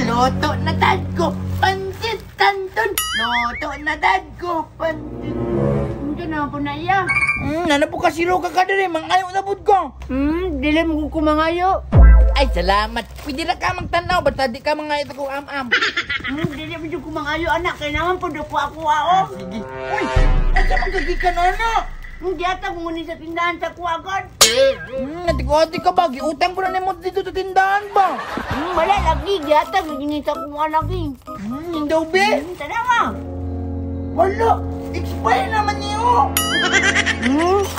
Luto na tad ko, pansit kanton. Luto na tad ko, pansit. Unsa na po na iya? Nana po kasiro ka kadiri, mangayo na pud ko. Dili mo ko mangayo. Ay, salamat. Pwede na ka magtanaw, basta di ka mangayo sa kong am-am. Dili mo jud ko mangayo anak, kay naman pud ko ako ao. Sige. Uy, asa man kagikan ana? Hindi ata kung sa tindahan sa kuwagan. Natigwati ka ba? Giutang po na nimo dito sa tindahan ba? Wala lagi, giatag gini sa kuha lagi. Hindi be. Tanawa. Wala, expire naman niyo.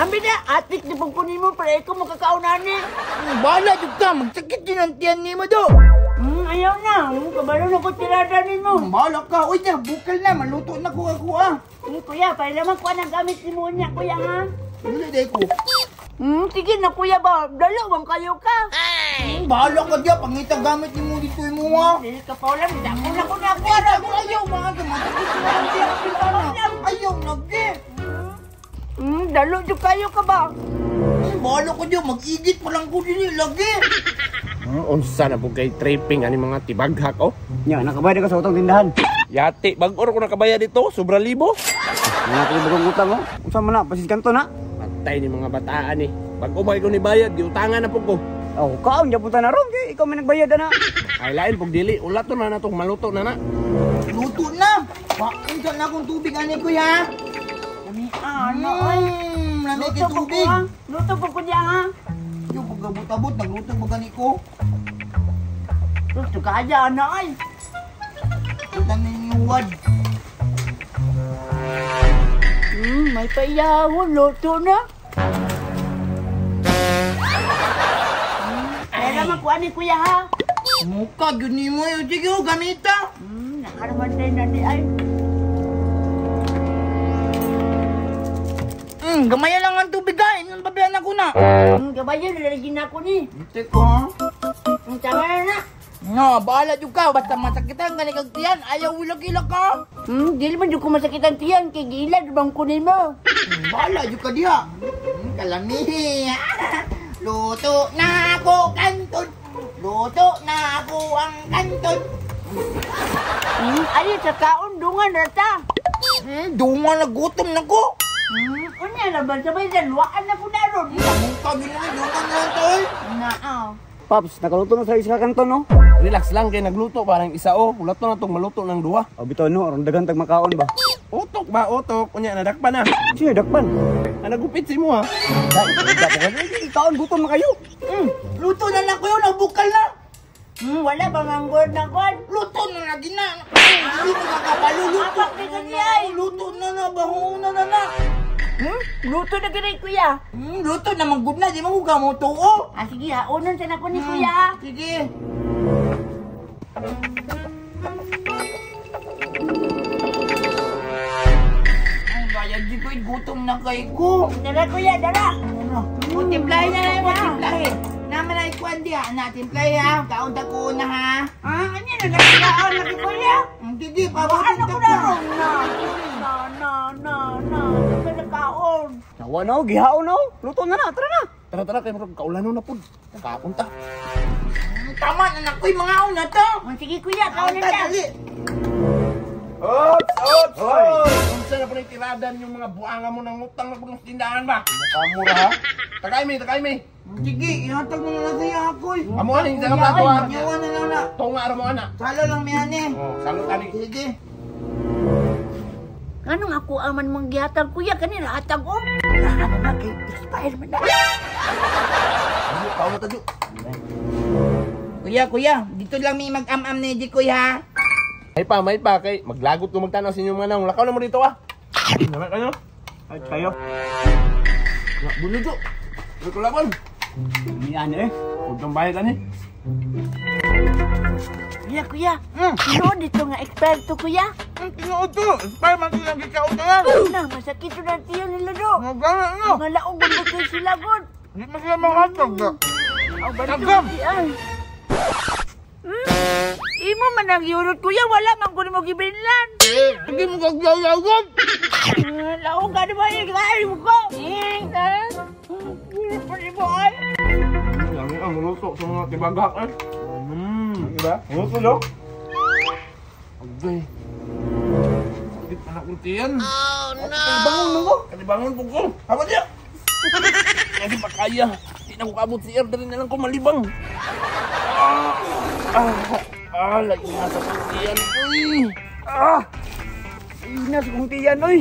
Ambi na, atik di pong kunin mo para ikaw makakaunani. Bahala jud ka, magsakit din ang tiyan nimo do. Ayaw na, kabalo na ko tirada nimo. Bahala ka, uy na, bukal na, maluto na ko ako ah. Kuya, para naman kuha ng gamit ni mo niya, kuya ha. Dili day ko. Sige na kuya ba, dalawang kayo ka. Bahala ka diya, pangita gamit nimo dito imo ha. Dili ka pa ulam, dako na ko na ako. Ayaw, mga masakit din ang tiyan. Ayaw na, ge. Dalo jud kayo ka ba? Bahala ko diya, mag-igit pa lang ko dili lagi. Unsa na po kay tripping ani mga tibaghak oh. Nya, nakabayad ka sa utang tindahan. Yati, bag-or ko nakabayad dito, sobra libo. Mga kayo bagong utang oh. Unsa man na, pasis kanto na. Patay ni mga bataan eh. Bag-o ba ikaw ni bayad, giutangan na po ko. Oh, kaon gyapon ta na ron kay ikaw may nagbayad ana. Ay lain pug dili, ulat to na natong maluto na na. Luto na. Wa unsa na akong tubig ani kuya? Lami ano ay. Lami kay tubig. Luto po ko diya ha. Yo pagabot-abot nagluto ba gani ko? Luto ka aja ana ay. Luto na niwad. May payawon, luto na. Kaya naman kuha ni kuya ha. Muka, yun ni mo yun. Sige, oh, gamita. Nakaraman din na di ay. Gamaya lang ang tubig ha. Inang pabihan ako na. Gamaya na lalagyan ako ni. Teka ha. Tama na na. No, bahala jud ka. Basta masakitan gani kag tiyan. Ayaw wilak-ilak ka. Dili man jud ko masakitan tiyan. Kay gilad bang kunin mo. Bahala jud ka diha. Kalami. Luto na ako kanton. Luto na ako ang kanton. Ayo sa kaon, dungan rata. Dungan na gutom na ko. Unya na ba? Sabay dalwaan na ko na ron. Mukha ginawa, dungan na tol. Naa. Paps, nakaluto na sa isa kanton no? Relax lang kay nagluto parang isa oh. Ulato na tong maluto ng duha. O bitaw no, aron daghan tag makaon ba? Utok ba utok? Unya nadakpan na. Sino dakpan? Ah, nagupit si mo ha. Kaon gutom na kayo. Luto na lang ko yun, nagbukal na. Wala ba manggod na kon? Luto na lagi na. Hindi mo kakabalo, luto na na. Luto na na, baho na na na. Luto na ganay kuya. Luto na manggod na, di mo ko mo tuo. Ah, sige ha, unon sa na ko ni kuya. Sige. Ay, bayad di ko'y gutom na kay ko. Dara kuya, dara. O, timplahe na lang, o, timplahe. Naman ay kuwan di ha, na, timplahe ha. Kaon ta ko na ha. Ah, ano na, nagkaon lagi kuya. Sige, pabutin Ano ta ko ko. na ron? Na, na, na, na, na. Nagkaon. Nawa na, gihaon na. Luto na na, tara na. Tara, tara, kay murag kaulano na pud. Kaon ta. Tama na na ko'y mga una to. Sige kuya, kaon na ta, dali. Ops, ops, ops. Unsa na po na tiradan yung mga buanga mo ng utang na po ng tindahan ba? Mukha mura ha. Tagay mi, tagay mi. Sige, ihatag mo na lang sa'yo ako'y. Amo ani sa plato ha. Yawa na lang na. Tunga ra mo ana. Salo lang mi ani. Oh, salo tani. Sige. Anong ako aman mong gihatag kuya kanina hatag oh. Ano na kay expire man na. Kaon na ta ju. Kuya, kuya, dito lang mi mag-am-am ni di kuya. May pa kay maglagot ko magtanaw sa inyong mga naong. Lakaw na mo dito ah. Naman kayo. Ay, kayo. Bulo jo. Bulo ko laban. Ni ano eh. Huwag kang bayad ani. Kuya, kuya. Tinuod dito nga eksperto kuya. Tinuod to. Expire man to yung gikautangan. Na, masakit na tiyan nila do. Magana no. Malaog man kayo sila god. Di man sila makatag. Aw, bantog di ay. Imo man ang yurot kuya, wala man ko nimo gibinlan. Hindi mo kaglalagod. Laog ka naman yung kain mo ko. Pwede mo ay. Lami ang luto sa mga tibaghak eh. Diba? Gusto no? Agay. Sakit pa na kong tiyan. Oh no! Kalibangon na ko. Kalibangon po ko. Hawad niya! Hindi pa kaya. Hindi na ko kaabot si Air. Dali na lang ko malibang. Ah! Ah! Ah! Lagi nga sa kong tiyan. Uy! Ah! Ina sa kong tiyan oy.